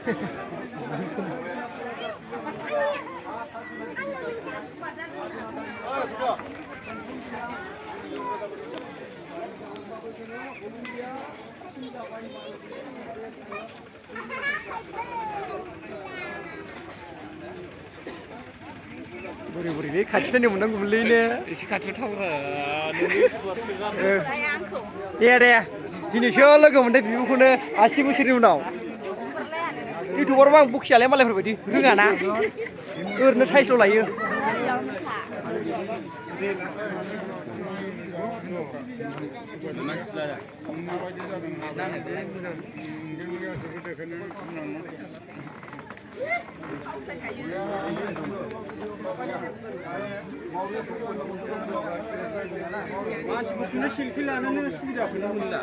बोरै बे खाथियाव मोननांगौमोनलै ने एसे खाथियाव थांब्रा दे दिनैसो लोगो मोनदों बिब'खौनो 80 बोसोरनि उनाव इउटुबारावबो आं बखियालाय मालायफोरबायदि रोङाना ओरैनो साइजल' लायो मानसिफोरखौनो सेलफि लानोनो सुबिदाखौनो मोनला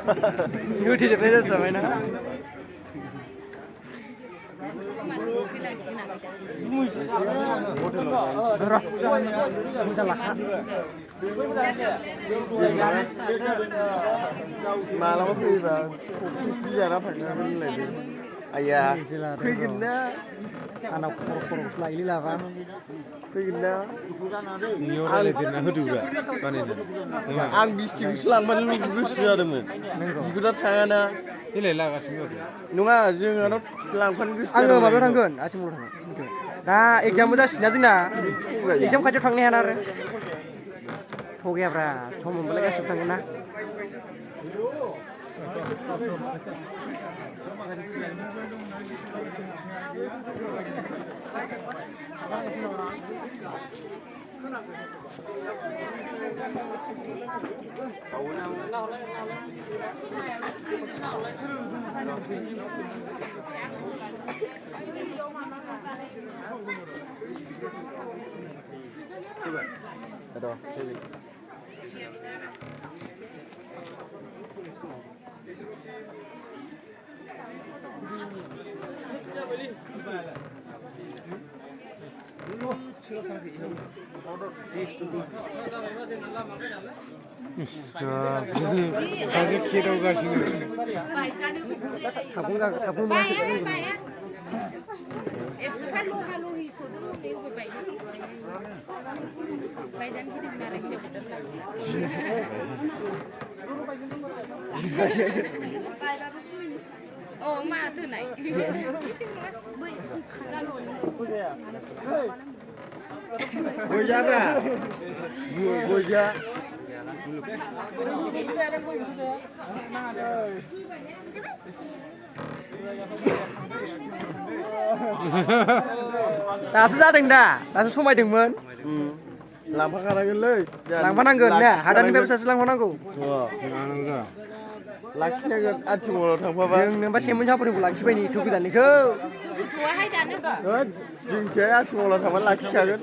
होथेजोबनाय जाबायना मालाबा फैयोबा एसे जाना थांनो होनलायदों आइया फैगोन ना आंनाव खर'सो लायलै लाबा फैगोन ना नोंनियाव रायलायदेरना होदोब्रा बानायना आं बिस्टिकसो लांबानो गोसो जादोंमोन बिगुरा थाङाना देलाय लागासिनो दं नङा जोंहाथ' लांफानो गोसो आङो माबायाव थांगोन आथिमंगलाव थांगोन दा एगजामबो जासिना जोंना एगजाम खाथियाव थांनो हायाना आरो थगायाब्रा सम मोनबालाय गासिबो थांगोन ना सासे खेदावगासिनो थाबखौनो मोनासै Oh, mah tuh naik. Bojara boja दासो जादों दा दासो समायदोंमोन लांफाखानांगोनलै लांफानांगोन ना हादाननिफ्राय सासे लांफानांगौ लाखिनांगोन आथिमंगलाव थांफाबा जों नोंबा सेमोन साफोरखौ लाखिबाय नै थौ गोजाननिखौ Gituahay dana. जोंथिया आथिमंगलाव थांबा लाखिखागोन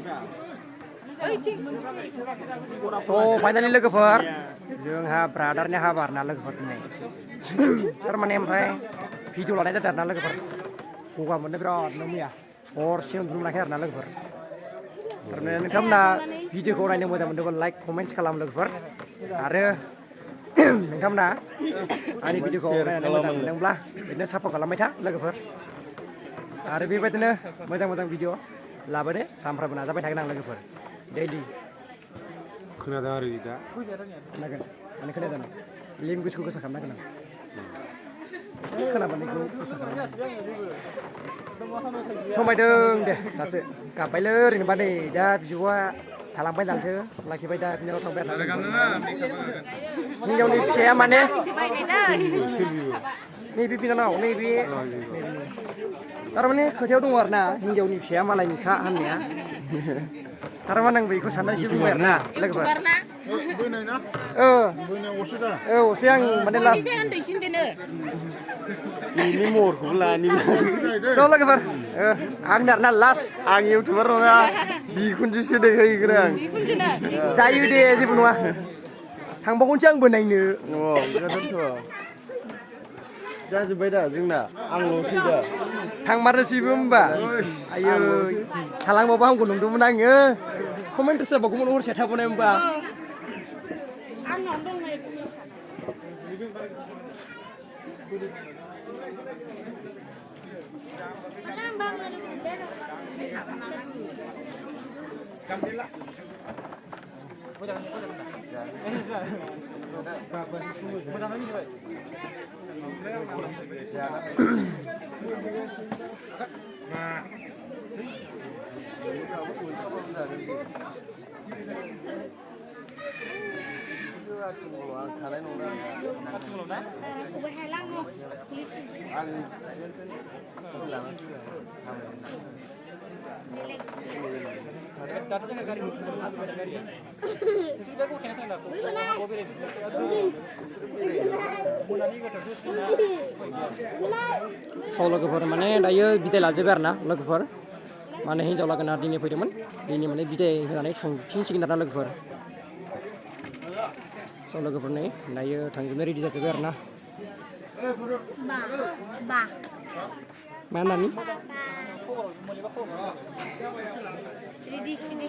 फाइनालि लोगोफोर जोंहा ब्रादारनि हाबा आरोना लोगोफोर दिनै थारमाने ओमफ्राय भिडिअ लानाय जादों आरोना लोगोफोर गगा मोननो बिराद मैया हरसे उन्दुनो मोनाखै आरोना लोगोफोर थारमाने नोंथांमोना भिडिअखौ नायनो मोजां मोनदोंबा लाइक कमेन्ट्स खालाम लोगोफोर आरो नोंथांमोना आंनि भिडिअखौ नायनानै मोजां मोनदोंब्ला बिदिनो सापर्ट खालामबाय था लोगोफोर आरो बेबायदिनो मोजां मोजां भिडिअ लाबोदो सानफ्रामबो नाजाबाय थागोन आं लोगोफोर दैलि खोनादों आरो दा खोनागोन माने खोनादों लेंगुवेजखौ गोसा खालामनांगोन आं एसे खोनाबानायखौ गोसा खालामनांगोन समायदों दे दासो गाबबायलै ओरैनोबा नै दा बिब'आ थालांबाय नालथो लाखिबाय दा बिनानाव थांबाय हिन्जावनि फिसाया माने नैबे बिनानाव नैबे थारमाने खोथायाव दङ आरो ना हिन्जावनि फिसाया मालायनिखा होननाया थारमाने आं बेखौ साननानै एसे बुंबाय आरो ना लोगोफोर असे आं माने लास्ट बिनि महरखौबो लानि ज' लोगोफोर आंना आरोना लास्ट आं इउटुबार नङा बिखुनजोसो देखायहैगोन आं जायो दे जेबो नङा थांबावगोनसो आंबो नायनो ओंखायनोथ' जाजोब्बाय दा जोंना आंल'सै दा थांमारनोसैबो होमबा आयै थालांबाबो हामगौ नंदोंमोन आङो कमेन्ट जाबावगौमोन हरसे थाबोनाय होमबा Ano Gue helang no. स' लोगोफोर माने दायो बिदाय लाजोब्बाय आरो ना लोगोफोर माने हिन्जाव लागोना दिनै फैदोंमोन दिनै माने बिदाय होनानै थांफिनसिगोन आरो ना लोगोफोर स' लोगोफोर नै दायो थांजोबनो रेडि जाजोब्बाय आरो ना Ba. मा होननानै Ready sini.